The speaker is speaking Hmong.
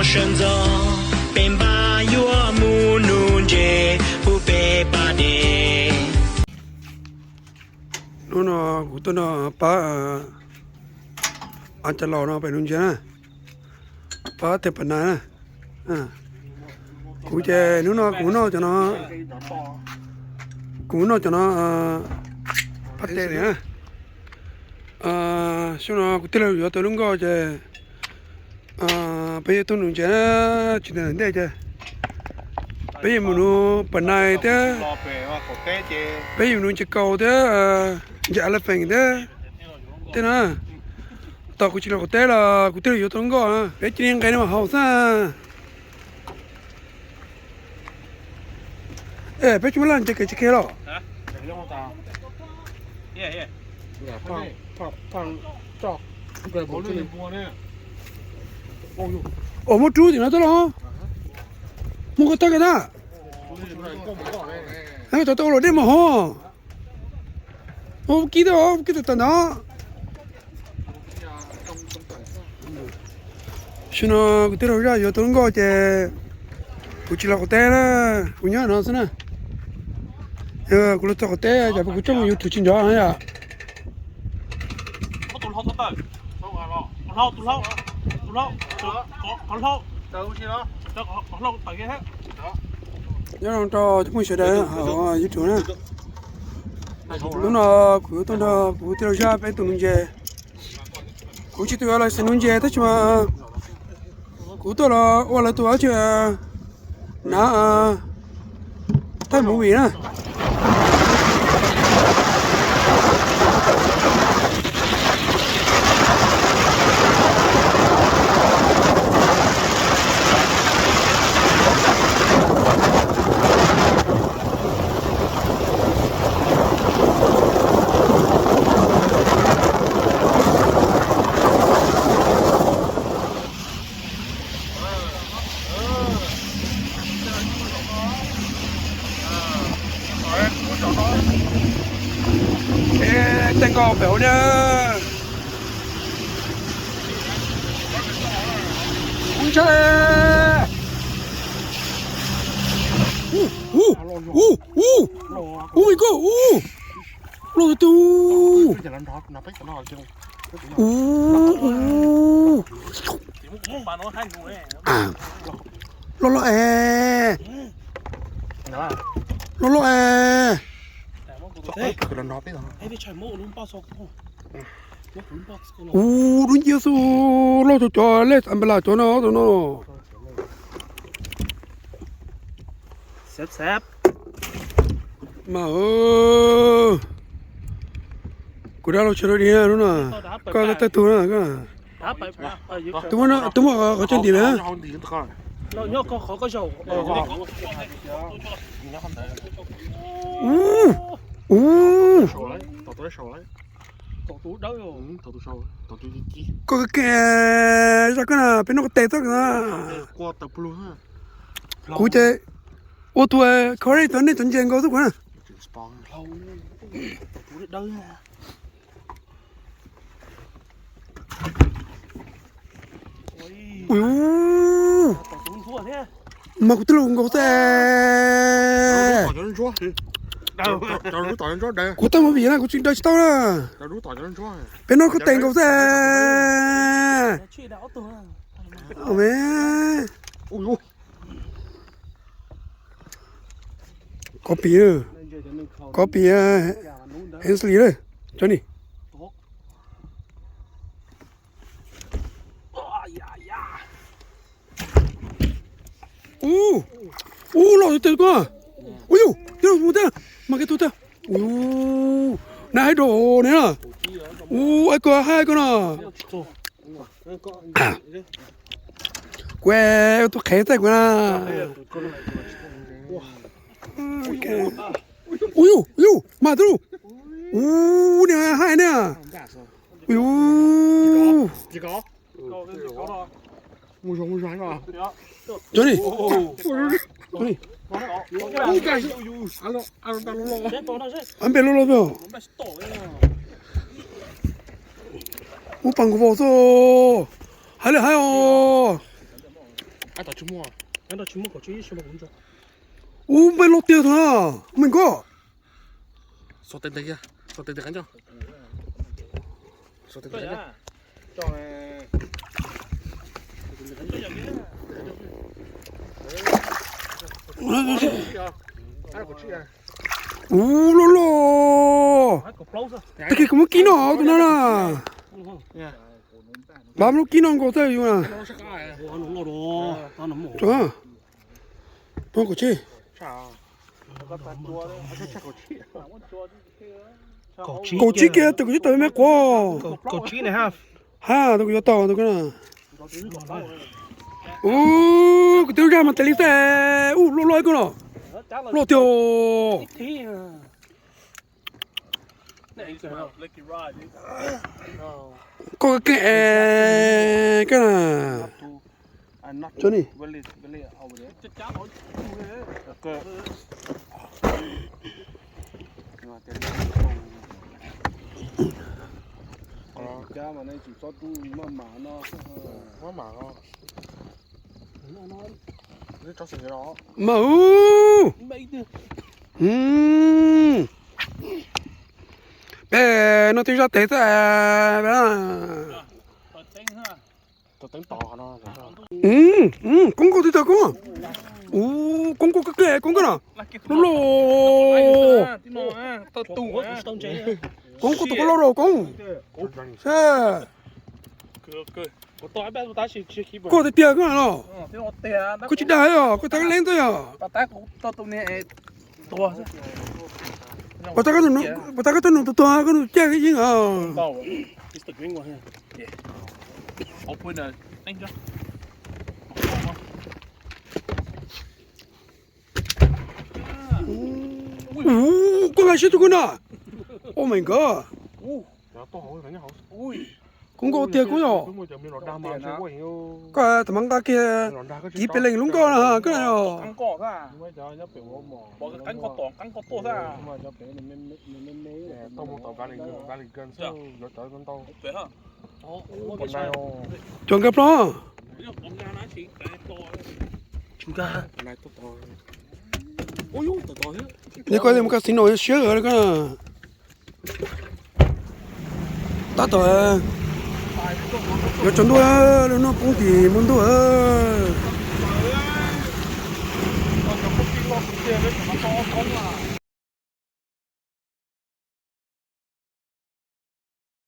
Sawv ntxov peb npab yuav mus nuv ntses pub peb pab dej. Hnub no kuv tuaj nrog pab a cov laus no pem nuv ntses na, pab tej pab nais na. Kuv ces hnub no kuv noj cov no, kuv noj cov no pab tes na. Xyoo no kuv tij laug yuav tau lub nkoj ces peb yuav tuaj nuv ntses na, tsis ntev ntej ces peb yuav mus nuv pab nais thiab, peb yuav nuv ntses kaus thiab, ntses elephant thiab tej na. Tos kuv tsis los qaum teb los kuv tij laug yuav tau lub nkoj, peb cia li nqes no mas haus xwb. Es peb tsis muaj laj ntses kev tsis kiag los? Os, muab rub tim no tuaj los, muab koj tag kiag tag. Tau tau ua luam dej mus hov. Ua kib tau, ua kib tau tag ntawd. Xyoo no kuv tij laug zaj yuav tau lub nkoj ces kuv tsis los qaum teb na, kuv nyob no xwb na. Kuv los txog qaum teb ces kuv tsooj YouTube tsis nrov na yom. Nyob zoo rau cov phooj ywg sawv daws hauv YouTube na. Hnub no kuv tuaj nrog kuv tij laug zaj peb tus nuv ntses. Kuv tsis tus yuav los xeem nuv ntses tab sis mas kuv tuaj los ua lawv tus dab tsi na, thaj movie na. Tej nkoj pem hauv na. Ub, ntshai. Ub, ub, ub, ub, ub, my God, ub. Loj tus. Ub, ub. Loj loj es. Loj loj es. Ub, dub nciab xwb, loj cov cov lej umbrella cov no tus no. Mas, kuv dab laug tsis dog dig na, koj tawg tug na. Twb muaj qhov tsev ntim na. Ub, ub. Koj, koj, zaj koj na, peb noj koj tes txob na. Kuv ces ua tus kho nej cov ntses nkaus xwb kuv na. Ui, mas kuv twb los nkaus xwb. Kuv tau mus vim na, kuv tsis daws tsis tau na. Peb noj koj tes nkaus xwb. Koj pim, koj pim Hensley na, cov ni. Ub, ub, loj tus koj. Ub yus, yus mus tag, mas koj tug tag. Ub, nab haib rau ne. Ub, aib koj haib koj no. Kuv tus qhev txaij kuv na. Ub yus, yus mas tub. Ub, niag haib ne. Ub yus. Cov ni. Ab npe loj loj peb. Ub, pas nkaus vau xwb. Haib li haib os. Ub, npaj loj tiag tag no, me nkauj. Ub, loj loj. Tag kis kuv muab kib no tus no na. Npaj muab kib no nkaus txawj yus na. Kaum tsib. Kaum tsib kiag tus kuv twb tau me quav. Ha, tus kuv yuav tau tus ko na. Ub, kuv twb zaj mas tas li xwb. Ub, loj loj ib koj los. Loj tiag. Koj keej es koj na. Cov ni. Mas ub. Peb no twb zaj tes xwb. Koob, koj twb tau koob. Ub, koob, koj keej, koob koj na. Loj loj. Koob, koj tus koj loj rau koob. Koj tiag tiag koj na los. Koj tsis dag os, koj tag leeb xwb yog. Pas tas koj tus nus tuag, koj nus caj yeej os. Ub, koj nqa siab tus koj na. Oh my god. Koob, koj tiag koob yog. Koj tam mam nqa kiag kiv pes leej lub nkoj na koj na yog. Cov nkag plho. Tsis nkag. Neb koj mus kas xi no siab li koj. Tab tom yuav tsaus ntuj, lub hnub poob tim npoo ntuj.